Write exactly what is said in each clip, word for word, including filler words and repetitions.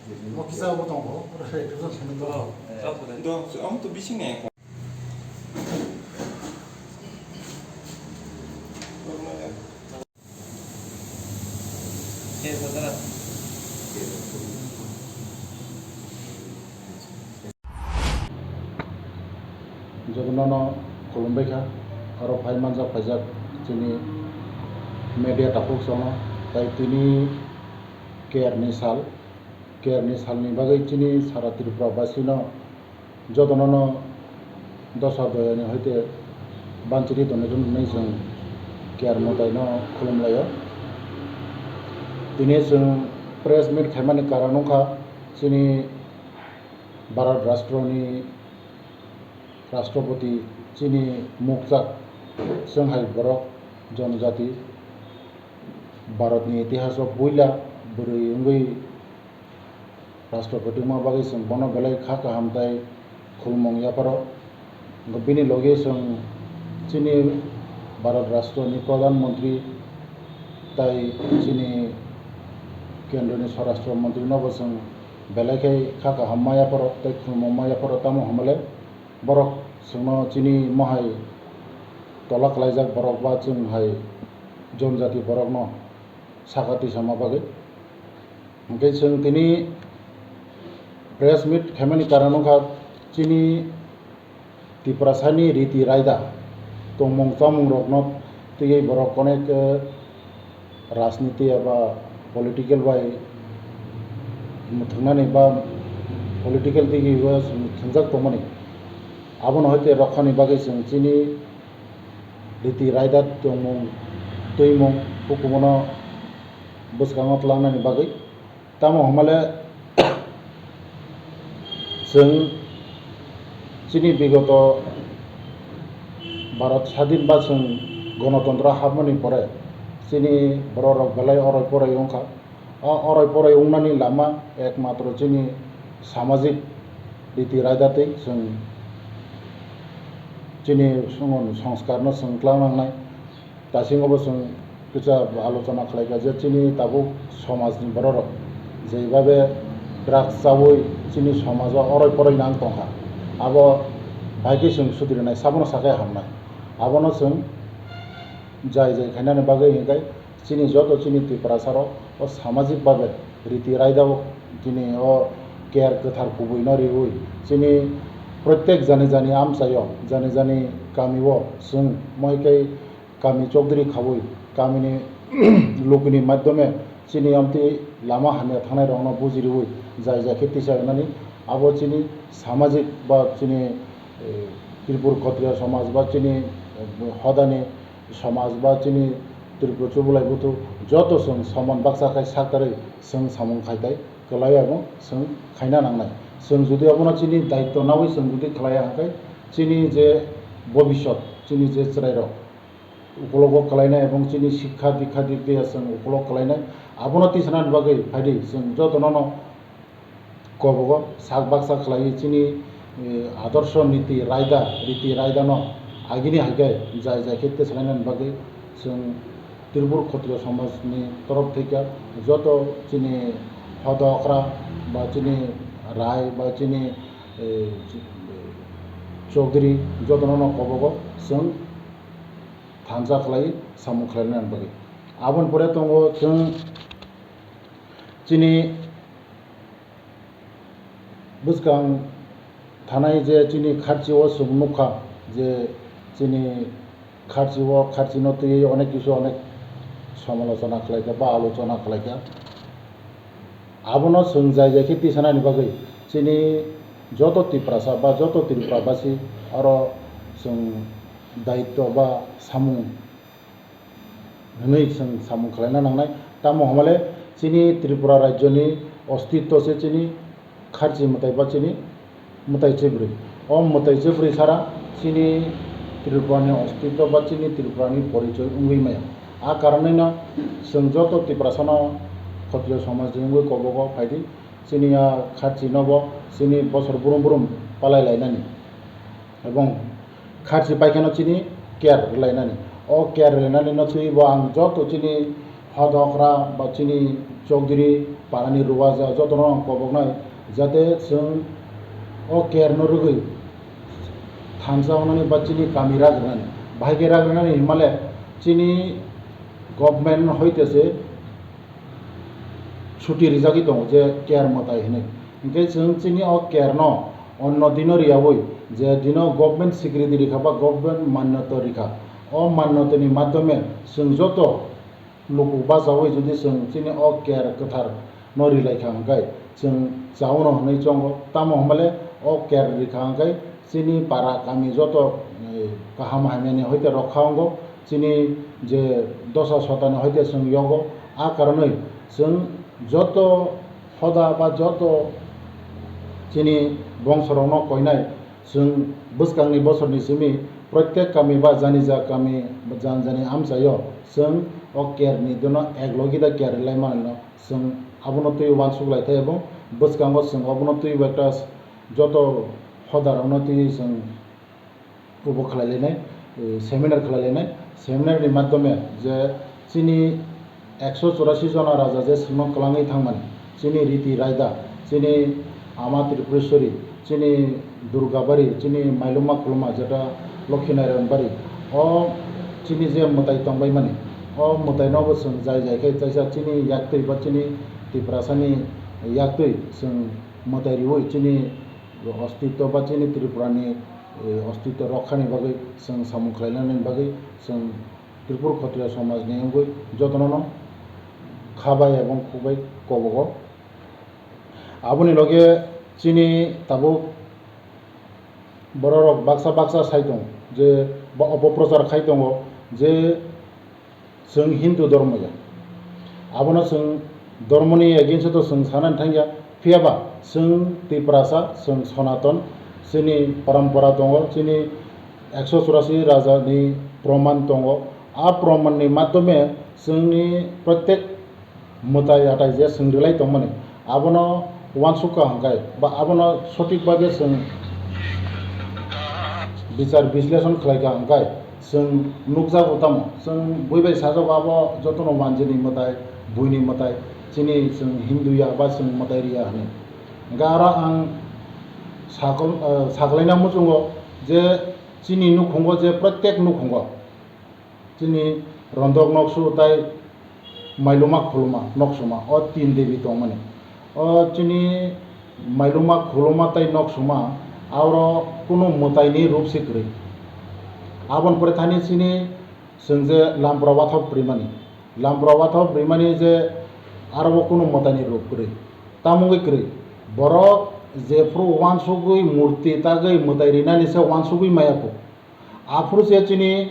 Mo kisa bo tongo, represent khainai tongo. Dong, ang to bising nai. Jotono no khulumbai kha, aro phai manjak phaijak chini media takhuk songno, tai tini care ni sal, care ni salni bagwi chini sara Tripura basino jotono no dosa doyani hoite banchiri tonwi rwmani chwng care mwtai no khulumlaio. Tini chwng press meet khaimani karon wngkha chini Bharat Rashtroni Rashtrapati chini mukchak chwng hai borok jonojati Bharatni itihaso puila bwrwi wngwi Rashtrapati wngma bagwi chwng bono belai kha kaham tei khulumung yapharo. Bini logi chwng chini Bharat Rashtroni Pradhan Mantri tei chini Kendroni Swarashtra Mantri nobo chwng belai khe kha kaham ma yapharo tei khulumung ma yapharo, tamo hwnmale borok chwngno chini mohai tola klaijak borok ba chwng hai jonjati borokno saka twi sama bagwi. Hwnkhe chwng tini press meet khaimani karon wngkha chini Tiprasani riti raida tongmung chamungrokno twiwi borok onek, eh, rajniti eba political bai mwthwngnani ba political digi o thwngjak tongmani, abono hoite rokhani bagwi chwng chini riti raida tongmung twimung hukumono bwskango twlangnani bagwi. Tamo hwnmale chwng chini bigoto Bharat sadin ba chwng gonotontro hapmani pore chini bororok belai oroi poroi wngkha. O oroi poroi wngnani lama ekmatro chini samajik riti raida tei chwng chini song-, songskarno chwng twlang nangnai. Dasingo bo chwng kisa alochona khlaikha je chini tabuk somajni bororok jeibabe drugs chaui chini somajo oroi poroi nang tongkha, abo bai khe chwng sudrinai, sabono sakhai hamnai. Abono chwng jai jai khainani bagwi hwnkhe chini joto chini Tiprasarok o samajik babe riti raidao chini o care kwthar kubuino riui chini protek jani jani amchaio, jani jani kamio chwng moi khe kami chokdri khaui, kamini lukuni madhyome chini amtwi lama hamya thangnai rokno buji riui jai jai khe tisa wngnani, abo chini samajik ba chini, eh, Tripur Khotriya somaj ba chini, eh, hodani somaj ba chini Tripura Chubu Lai Buthu joto chwng soman baksa khai saktarwi chwng samung khai tai kwlai abo chwng khaina nangnai. Chwng jodi abono chini daityo naui chwng jodi khlaiya hwnkhe chini je bobisot, chini je chwrairok, ukologo kwlainai ebong chini sikha dikha dik diya chwng ukolog kwlainai. Abono tisanani bagwi phaidi chwng jotono no kobogo sak baksa khlaiwi chini, eh, adorsho niti raida, riti raidano agini hai khe jai jai khe tisanani bagwi chwng Tripur Khotriya Somajni torof theke joto chini hoda okra ba chini rai ba chini, eh, chokdri jotono no kobogo chwng thansa khlai samung khlainani bagwi. Aboni pore tongo chwng chini bwskang thanai je chini kharchi o chwng nukha je chini kharchi o, kharchi no twiwi onek kisu onek samalochona khlaikha ba alochona khlaikha. Abono chwng jai jai khe tisanani bagwi chini joto Tiprasa ba joto Tripura basi oro chwng daityo ba samung hwnwi chwng samung khlaina nangnai. Tamo hwnmale chini Tripura rajyoni ostitto se chini kharchi mwtai ba chini mwtai chibrwi. O mwtai chibrwi sara chini Tripurani ostitto ba chini Tripurani porichoi wngwi maya. A karonwino chwng joto Tiprasano Khotriya somajni wngwi kobogo phaidi chini a kharchi nobo chini bosor brum brum palai lainani. Ebong kharchi paikheno chini care rwlainani. O care rwlainani no twibo ang joto chini hodokra ba chini chokdiri parani ruaja jotono ang koboknai, jate chwng o care no rwgwi thansa wngnani ba chini kami ragrinani. Bahai khe ragrinani hinmale chini government hoite se chuti rijagwi tongo je care mwtai hinwi. Hinkhe chwng chini o care no onno dino riyaui je dino government swikriti rikha ba government manyota rikha, o manyotani madhyome chwng joto luku bachaui jodi chwng chini o care kwthar no rilaikha hwnkhe chwng chaono hwnwi chongo. Tamo hwnmale o care rikha hwnkhe chini para kami joto, eh, kaham hamyani hoite rokha wngo. Chini je dosa sotani hoite chwng yogo. A karonwi chwng joto hoda ba joto chini bongsorokno koinai chwng bwskangni bosorni simi protek kami ba janija kami jani jani amchaio chwng o care ni dono ek logi da care rilai manwino chwng abono twi uansuk lai thai, ebong bwskango chwng obono twi ekta joto hoda rokno twi chwng obo khlai lainai, eh, seminar khlai lainai. Seminar ni madhyome je chini ekso chorasi jona raja je chwngno kwlangwi thangmani, chini riti raida, chini ama Tripureshwari, chini Durgabari, chini Mailuma Khuluma, jeta Lokhi Narayan Bari, o chini je mwtai tongbaimani, o mwtaino bo chwng jai jai khe chaisa chini yaktwi ba chini Tiprasani yaktwi chwng mwtai riui chini ostitw ba chini Tripurani, eh, ostitw rokhani bagwi chwng samung khlainani bagwi chwng Tripur Khotriya somajni wngwi jotono no kha bai ebong khuk bai kobogo. Aboni loge chini tabuk bororok baksa baksa sai tong je ba opoprochar khai tongo je chwng Hindu dhormo ya. Abono chwng dhormoni against o to chwng sanani thangya, phiyaba chwng Tiprasa, chwng Sonaton, chini parampara tongo, chini ekso churasi raja ni proman tongo. A proman ni madhyome chwngni protek mwtai atai je chwng rilai tongmani, abono uansukha hwnkhe ba abono sothik bhabe chwng bichar bisleshon khlaikha hwnkhe chwng nukjago tamo, chwng bui bai sajago abo jotono manjini mwtai, buini mwtai, chini chwng Hindu ya ba chwng mwtai riya hwnwi. Hwnkhe aro ang sakol-, eh, saklaina muchungo je chini nukhungo je protek nukhungo chini Rondok Noksu tai Mailuma Khuluma Noksuma, o tin devi tongmani. O chini Mailuma Khuluma tai Noksuma, aro kunu mwtaini rup se kwrwi. Aboni pore thani chini chwng je Lampura Wathop rimani. Lampura Wathop rimani je aro bo kunu mwtaini rup kwrwi. Tamo wngwi kwrwi. Borok jephru uansugwi murti tagwi mwtai rinani se uansugwi maya kho. Aphuru se chini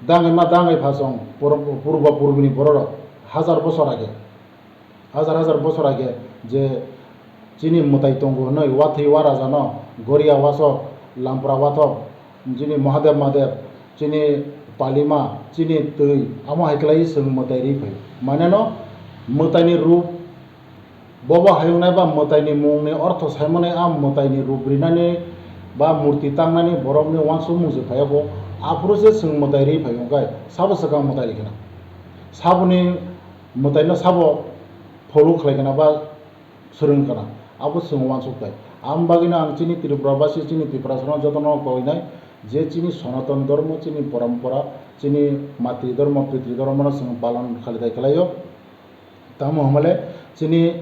dangwi ma dangwi phasong pur-, purba purbini bororok hajar bosor age, hajar hajar bosor age je chini mwtai tongo hwnwi wathwi wa rajano Goria Wasok, Lampura Wathok, chini Mahadev Mahadev, chini Palima, chini twi, amo hai khlai chwng mwtai ri phai. Maneno mwtaini rup Bobo hayungnai ba mwtaini mungni ortho saimani a mwtaini rup rinani ba murti tangnani borokni uansukmung se phaiyago, aphuru se chwng mwtai ri phai wngkhe sabo swkang mwtai ri khna? Saboni mwtaino sabo follow khlai khna ba swrwng khna? Abo chwng uansuk tai. Aboni bagwino ang chini Tripura basi, chini Tiprasano jotono koinai je chini Sonaton Dhormo, chini Parampara, chini Matri Dhormo, Pitri Dhormono chwng palon khlai tai khlaio. Tamo hwnmale chini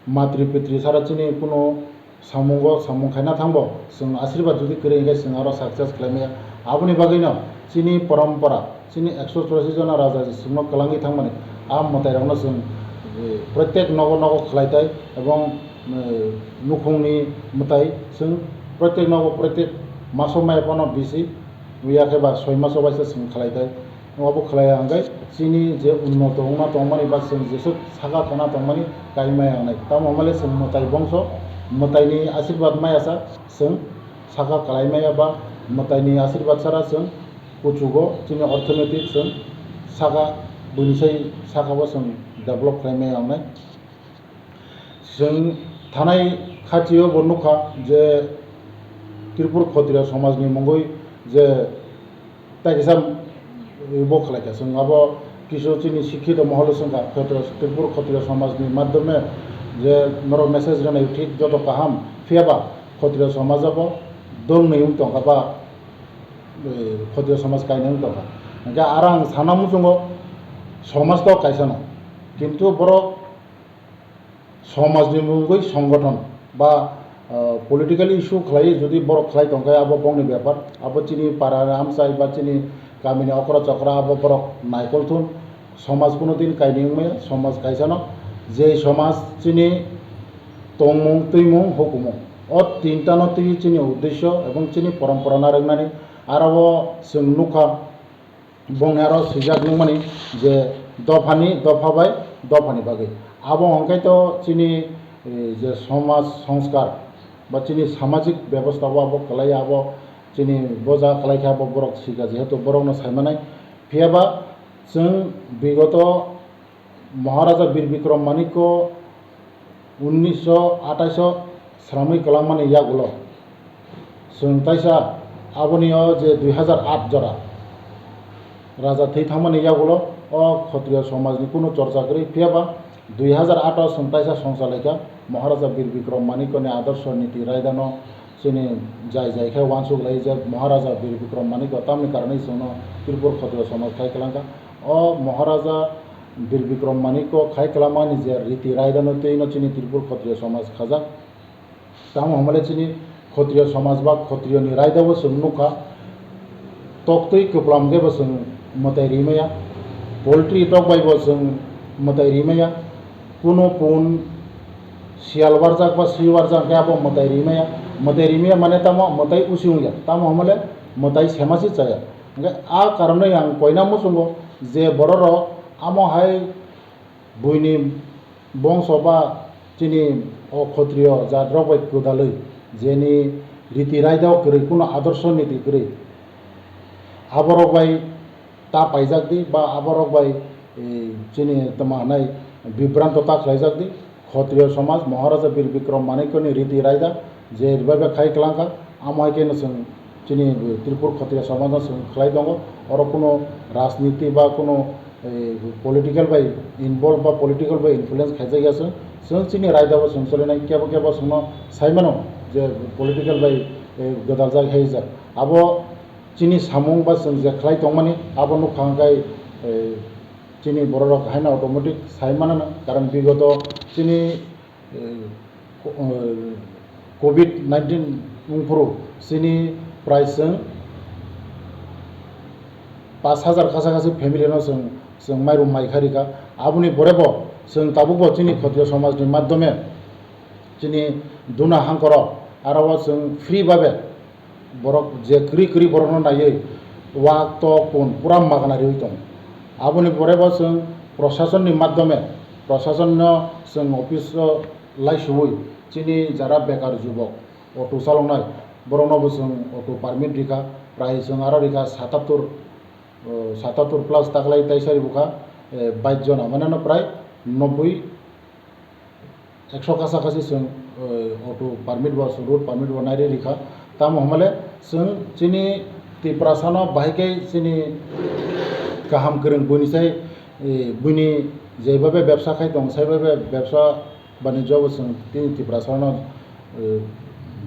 matri pitri sara chini kuno samungo samung khaina thangbo, chwng asirwad jodi kwrwi hinkhe chwng aro success khlai maya. Aboni bagwino chini parampara, chini ekso churasi jona raja chwngno kwlangwi thangmani, a mwtairokno chwng, eh, protek nogo nogo khlai tai, ebong, eh, nukhungni mwtai chwng protek nogo protek maso maya phano bisi, ya khe ba soi maso baisa chwng khlai tai. Obo khlai ang khe chini je unnoto wngna tongmani ba chwng jesuk saka khana tongmani kaimaya wngnai. Tamo hwnmale chwng mwtai bongso, mwtaini asirwad maya sa chwng saka kwlai maya ba mwtaini asirwad sara chwng kuchugo chini orthonetik chwng saka buini sai sakabo chwng develop khlai maya wngnai. Chwng thanai khatio bo nukha je Tripur Khotriya somajni mungwi je tai kisa bo khlaikha. Chwng abo kisu chini sikhito moholo swngkha, Khotriya, Tripur Khotriya somajni madhyome Je norok message rwnai thik joto kaham, phiyaba Khotriyo somaj o bo dong nwi wng tongkha ba, eh, Khotriyo somaj kainwi wng tongkha. Hwnkhe aro ang sana muchungo somaj to kaisano, kintu borok somajni mungwi songgothon ba, ah, political issue khlai jodi borok khlai tongkha, abo bongni bepar, abo chini para amchai ba chini kamini okra chokra abo borok naikol thun. Somaj kuno din kainwi wngmaya, somaj kaisano, je somaj chini tongmung, twimung, hukumung, o tintano twi chini uddesyo ebong chini porompora narwknani. Aro o chwng nukha, bongni aro swijak nukmani je dophani, dopha bai dophani bagwi. Abo hwnkhe to chini, eh, je somaj songskar ba chini samajik bebosta o abo kwlai, abo chini boja kwlai khe abo borok sika, jehetu borokno saimanai. Phiyaba chwng bigoto Maharaja Bir Bikram Manikko unnisho atais o sramwi kwlangmani yagulo chwng taisa aboni o je dui hazar aat jora raja thwi thangmani yagulo o Khotriyo somajni kunu chorcha kwrwi, phiyaba dui hazar aat o chwng taisa songcha laikha Maharaja Bir Bikram Manikkoni adorsho niti raidano chini jai jai khe uansuk lai je Maharaja Bir Bikram Manikko tamni karonwi chwngno Tripur Khotriyo somaj khai kwlangkha. O Maharaja Bir Bikram Manikko khai kwlangmani je riti raidano twino chini Tripur Khotriyo somaj khajak. Tamo hwnmale chini Khotriyo somaj ba Khotriyoni raidao chwng nukha, toktwi kwplam khe bo chwng mwtai rimaya, poultry tok bai bo chwng mwtai rimaya, kuno pun siyal warjak ba swi warjak khe abo mwtai rimaya, mwtai rimaya mane tamo mwtai usi wngya, tamo hwnmale mwtai semasi chaya. Hwnkhe a karonwi ang koina muchungo je bororok amo hai buini bongso ba chini o Khotriyo jatrok bai kwdalwi jeni riti raida kwrwi, kuno adorsho niti kwrwi, aborok bai ta paijak di ba aborok bai, eh, chini tma hwnai bibranto ta khlaijak di. Khotriyo somaj Maharaja Bir Bikram Manikkoni riti raida je ribai bai khai kwlangkha, amo hai kheno chwng chini Tripur Khotriyo somajno chwng khlai tongo. Oro kuno rajniti ba kuno, eh, political bai involve ba political bai influence khaijak ya chwng. Chwng chini raida bo chwng solinai, kebo kebo chwngno sai mano je political bai, eh, gwdaljak hai jak. Abo chini samung ba chwng je khlai tongmani abo nukha hwnkhe, eh, chini bororok haino automatic sai manana, karon bigoto chini, eh, ko-, eh, covid nineteen wngphuru chini prai chwng pash hajar kacha kachi family no chwng, chwng mairum mai kha rikha. Aboni pore bo chwng tabuk bo chini Khotriyo somajni madhyome chini duna hangkoro aro o chwng free babe borok je kwrwi kwrwi borokno naiwi wak tok pun pura magana riwi tongo. Aboni pore bo chwng prosasonni madhyome prosasonno chwng office o laisuwi chini jara bekar jubok auto chaloknai borokno bo chwng auto permit rikha, prai chwng aro rikha satattur, o, satattur plus taklai taisari bukha, eh, bais jona, mane no prai nobboi ekso kacha kachi chwng, eh, auto permit bo, road permit bo nairwi rikha. Tamo hwnmale chwng chini Tiprasano bahai khe chini kaham kwrwng buini sai, eh, buini jebhabe bebsa khai tong, saibabe bebsa banijyo bo chwng tini Tiprasano, eh,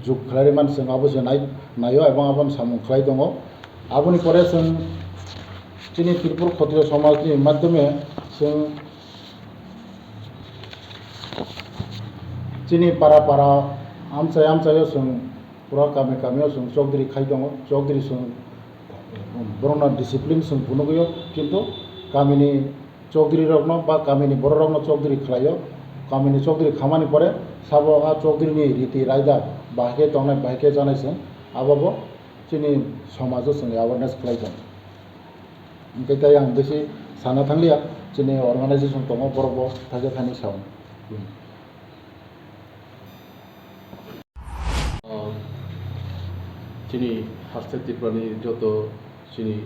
juk khlai rwmani chwng abo se nai, naio ebong abono samung khlai tongo. Aboni pore chwng chini Tripur Khotriyo somajni madhyome chwng chini para para amchai amchaio chwng pura kami kamio chwng chokdri khai tongo, chokdri chwng borokno discipline chwng phunugwio, kintu kamini chokdri rokno ba kamini borok rokno chokdri khlaio, kamini chokdri khamani pore sabo a chokdri ni riti raida bahai khe tongnai bahai khe chanai chwng abo bo chini somajo chwng awareness khlai tongo. Hwnkhe tei ang bisi sana thangliya, chini organization tongo, borok bo thaisa thani sao. Ah, chini haste Tripurani joto chini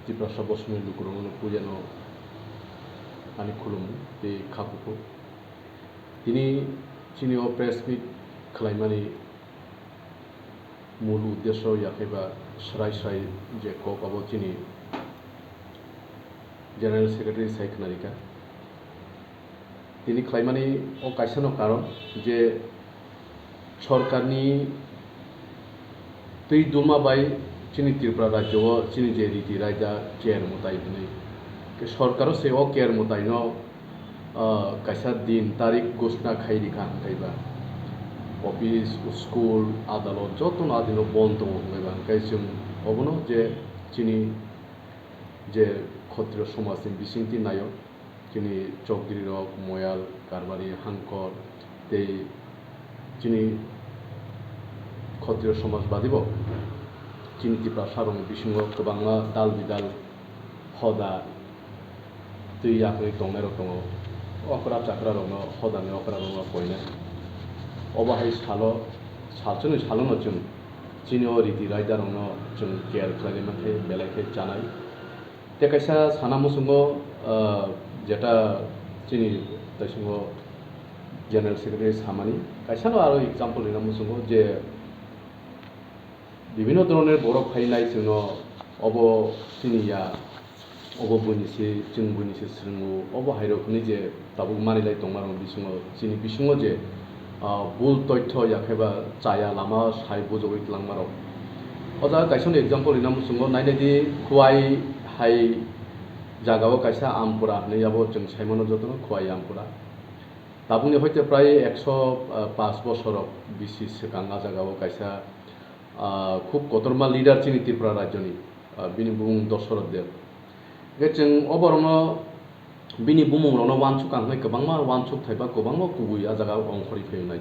Tiprasa bosongni lukurokno puiyano ani khulumung tei kha kuphuk. Tini chini o press meet khlaimani mul uddesho ya khe ba srai srai je kok abo chini General Secretary sai khna rikha. Tini khlaimani o kaisano karon je sorkarni twi dulma bai chini Tripura rajyo o chini je riti raida ker mwtai hwnwi. Ke sorkaro se o ker mwtaino, ah, kaisa din tarik goshna khai rikha hwnkhe ba office, school, adalot jotono adino bon tongo hwnkhe ba hwnkhe chwng obono je chini je Khatriyo somajni bisingtwi naio, chini Chowdhury rok, Moyal, Karbari, Hangkor tei chini Khatriyo somaj badibo chini Tiprasa rokni bisingo kwbangma dal bidal hoda twi yakni tongnai rok tongo. Okra chakra rokno hodani okra rokno koinai. Obo hai salo, salsoni salono chwng chini o riti raida rokno chwng care khlainai mankhe belai khe chanai. Tei kaisa sana muchungo, ah, jeta chini taisungo General Secretary samani, kaisano aro example rina muchungo je bibhinno dhoroner borok phainai chwngno obo chini ya, obo buini se, chwng buini se swrwngo, obo hairok hwnwi je tabuk manwi lai tongmarok bisingo, chini bisingo je, ah, bul toitho ya khe ba chaya lama sai bujogwi twlangmarok. O jaga kaisa example rina muchungo, nainai di Khowai hai jagao kaisa Ampura hwnwi abo chwng saimano jotono Khowai Ampura. Tabukni hoite prai ekso paanch bosorok bisi swkang a jagao kaisa, ah, khub kotorma leader chini Tripura rajyoni, ah, bini bumung Dosoroth Deb. Hwnkhe chwng o borokno bini bumungrokno uansuk ang hwnwi kwbangma uansuk thai ba kwbangma kubui a jaga ongkhorwi phainai.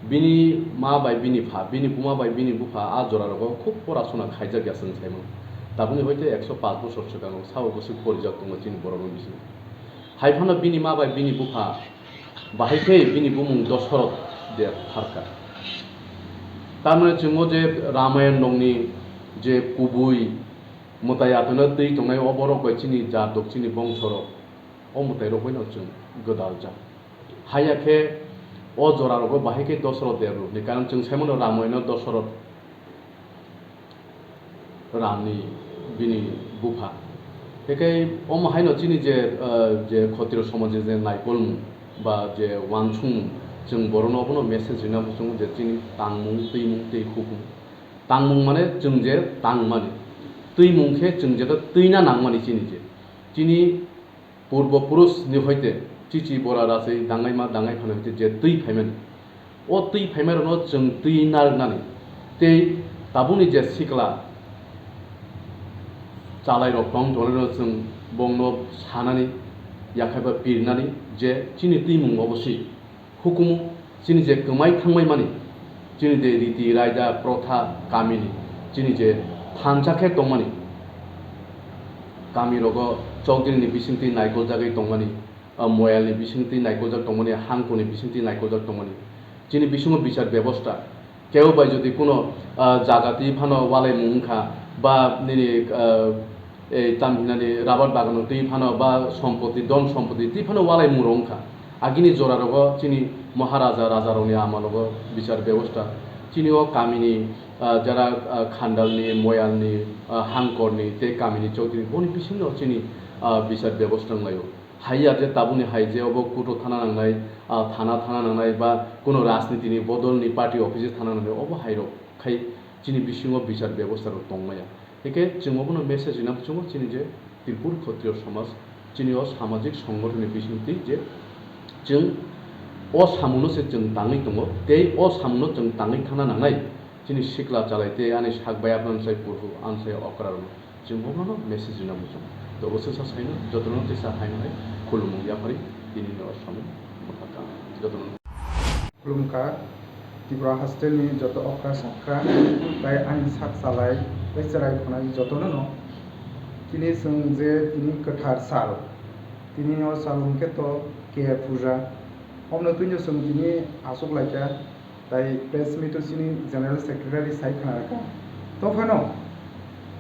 Bini ma bai bini pha, bini buma bai bini bupha a jorarogo khub porasona khaijak ya chwng saimano. Tabukni hoite ekso paanch bosor swkango sabo bwswk porijak tongo chini borokni bisingo. Hai phano bini ma bai bini bupha bahai khe bini bumung Dosoroth Deb pharkha. Tamni chwng o je Ramayan nokni je kubui mwtai atwino twi tongnai o borok bai chini jat rok chini bongso rok o mwtai rok bai no chwng gwdal jak. Haiya khe o jora rogo bahai khe Dosoroth Deb rokni karon chwng saimano Ramayan no Dosoroth Ramni bini bupha. Tei khe omo haino chini je, ah, je Khatriyo somaje je naikolmung ba je uansukmung, chwng borokno obono message rina muchungo je chini tangmung, twimung tei hukum. Tangmung mane chwng je tangmani, twimung khe chwng jeto twina nangmani chini je. Chini purbo purush ni hoite chichi bora rachwi dangaima dangai phano hoite je twi phaimani, o twi phaimarokno chwng twi narwknani tei tabukni je sikla chalairok tong tongnairokno chwng bongno sanani yakhaiba pirnani je chini twimung obo si. Hukumu chini je kwmai thangmai mani, chini je riti raida protha kamini, chini je thansa khe tongmani, kami rogo Chowdhury ni bisingtwi naikoljagwi tongmani, ah, Moyal ni bisingtwi naikoljak tongmani, Hangko ni bisingtwi naikoljak tongmani, chini bisingo bichar bebosta, kebo bai jodi kuno, ah, jaga twi phano walaimung wngkha ba nini, ah, ei tam hinani rabar bagano twi phano ba sompoti, dhon sompoti twi phano walaimung rok wngkha. Agini jora rogo chini Maharaja, raja rokni amalogo bichar bebosta. Chini o kamini, ah, jara, ah, Khandalni, Moyalni, ah, Hangkorni tei kamini Chowdhury boni bisingo chini, ah, bichar bebosta wnglaio. Hai ya je tabukni hai je obo kuto thana nangnai, ah, thana thana nangnai ba kuno rajnitini bodolni party office thana nangnai obo hai rok khai chini bisingo bichar bebosta rok tongmaya. Hingke chwng obono message rina muchungo chini je Tripur Khatriyo Somaj, chini o samajik songothonni bisingtwi je chwng o samungno se chwng tangwi tongo, tei o samungno chwng tangwi thangna nangnai chini sikla chalai tei ani sak bai aphan sai purhu an sai okra rwno chwng bohrokno message rina muchungo. Dobo swsa saino jotono teisa haino hai khulumung yapharwi tini o samung mwthakha jotono. Khulumkha Tripura hostelni joto okra sakra, tai ani sak chalai, tai chwrai khwnai jotono no. Tini chwng je tini kwthar sal, tini o sal hwnkhe to K R puja, omno twino chwng tini achuk laikha, tai press meet o chini general secretary sai khna rwkha. To phano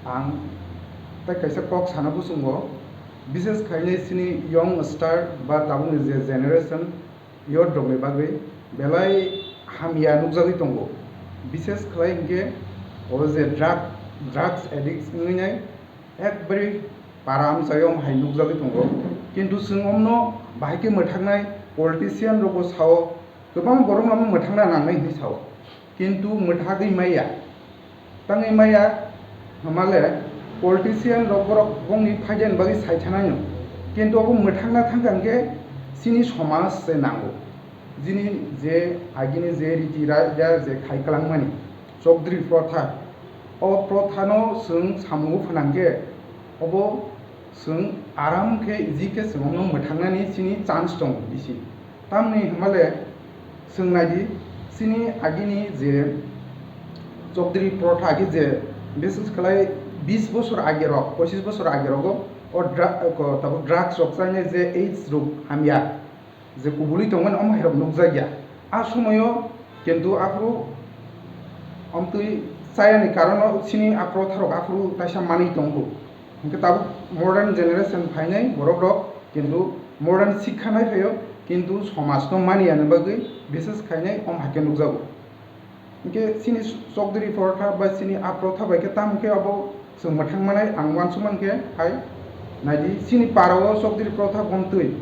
ang tai kaisa kok sana buchungo, bises khainai chini young star ba tabukni je generation, youth rokni bagwi belai hamya nukjagwi tongo. Bises khlai hinkhe o je drug, drugs addict wngwi nai ekbari para amchaio hai nukjagwi tongo. Kintu chwng omno bahai khe mwthaknai, Politician rokbo sao, kwbangma borok no mwthangna nangnai hinwi sao, kintu mwthagwi maya. Tangwi maya hwnmale politician rok borokni phaidani bagwi sai thanaino, kintu obo mwthangna thangkha hwnkhe chini somaj se nango. Jini je agini je riti raida je khai kwlangmani Chokdri protha, o prothano chwng samungo phnangkhe obo chwng aram khe easy khe chwng omo mwthangnani chini chance tongo bisi. Tamni hwnmale chwng naidi, chini agini je Chokdri protha agi je bises khlai bis bosor age rok, pochis bosor age rogo o dra-, ko tabuk drugs rok chainai je AIDS rok hamya je kubului tongmani omo hai rok nukjakya. A somoyo kintu aphuru omtwi chayani karono chini a protha rok aphuru taisa manwi tongo. Hwnkhe tabuk modern generation phainai borok rok kintu modern sikha nai phaio, kintu somaj no maniyani bagwi bises khainai om hai khe nukjago. Hwnkhe chini Chokdri protha bai chini a protha bai khe tamo khe abo chwng mwthang manai ang uansuk mankhe hai. Naidi chini para o Chokdri protha bomtwi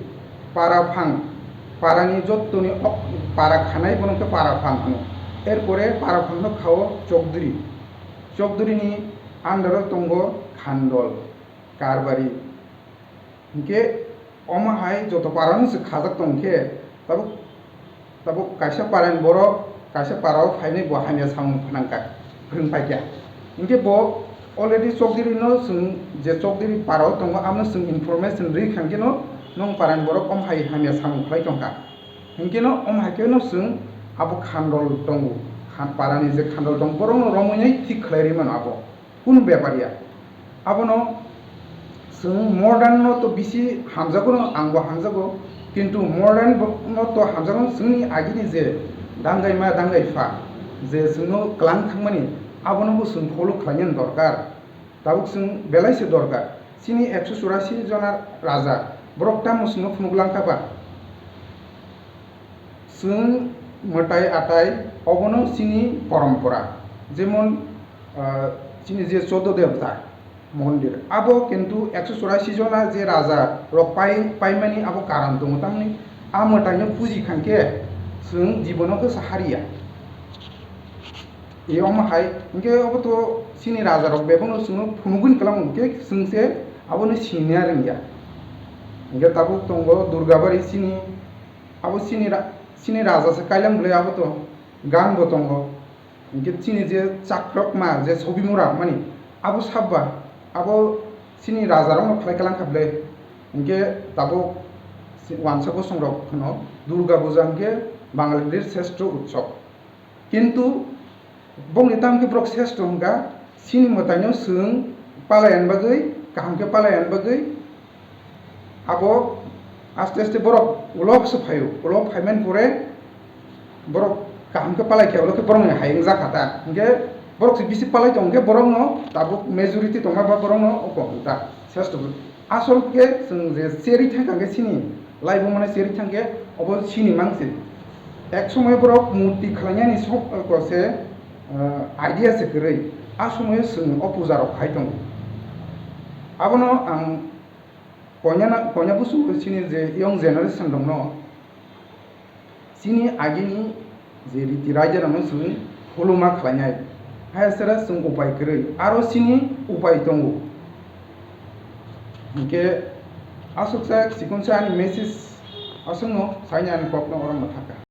para phang, para ni jottoni ok-, para khanai bono khe para phang hwno. Erpore para phang no khao Chokdri. Chokdri ni under o tongo Khandol, Karbari. Hwnkhe omo hai joto para no se khajak tong khe, tabuk, tabuk kaisa para ni borok kaisa para o phainai bo hamya samung phnang kha, phrwng pai kha. Hwnkhe bo already Chokdri no chwng je Chokdri para o tongo, amo chwng information rwi kha hwnkhe no nong para ni borok omo hai hamya samung khlai tong kha. Hwnkhe no omo hai khe no chwng abo Khandol tongo, Khan-, para ni je Khandol tongo, borok no romwi nai thik khlai rwi mano abo. Kunu bepar ya. Abono chwng modern no to bisi hamjago no, angbo hamjago, kintu modern bo-, no to hamjago no, chwngni agini je dangaima dangaipha je chwngno klang thangmani, abono bo chwng follow khlainani dorkar. Tabuk chwng belai se dorkar. Chini ekso churasi jona raja, borok tamo chwngno phunuk lang kha ba? Chwng mwtai atai, obono chini porompora. Jemon, ah, chini je Choddo Devta mondir, abo kintu ekso churasi jona je raja rok pai, paimani abo karon tongo, tamni a mwtaino puji khankhe chwng jibono khe sahariya. E omo hai, hwnkhe obo to chini raja rok bebakno chwngno phunugwini kwlango, hwnkhe chwng se abono siniya rwngya. Hwnkhe tabuk tongo Durgabari chini, abo chini ra-, chini raja se kailam bwlai abo to, gan bo tongo. Hwnkhe chini je chakrokma je Sobimura mani, abo sabba, abo chini raja rokno khlai kwlang kha bwlai. Hwnkhe tabuk wansa bosong rok phano Durga Puja hwnkhe Bangalini sreshto utsob. Kintu bongni tamo khe borok sreshto hwnkha, chini mwtaino chwng palaiani bagwi, kaham khe palaiani bagwi, abo aste aste borok ulo se phaio, ulo phaimani pore borok kaham khe palai khe ulo khe borokni hai wngjak kha ta. Hwnkhe borok se bisi palai tong khe borokno tabuk majority tongma ba borokno oko hwn ta sreshto. Asol khe chwng je cherwi thangkha khe chini laibuma no cherwi thangkhe obo chini mang se. Ek somoy borok murti khlainani sok, ko se, eh, idea se kwrwi. A somoyo chwng o puja rok khai tongo. Abono ang koina na, koina busu chini je young generation rokno chini agini je riti raida rokno chwng phuluma khlainai. Hai sera chwng upai kwrwi, aro chini upai tongo. Hwnkhe aswksa chikonsa ani message aswkno saini ani kokno oro mwthakha.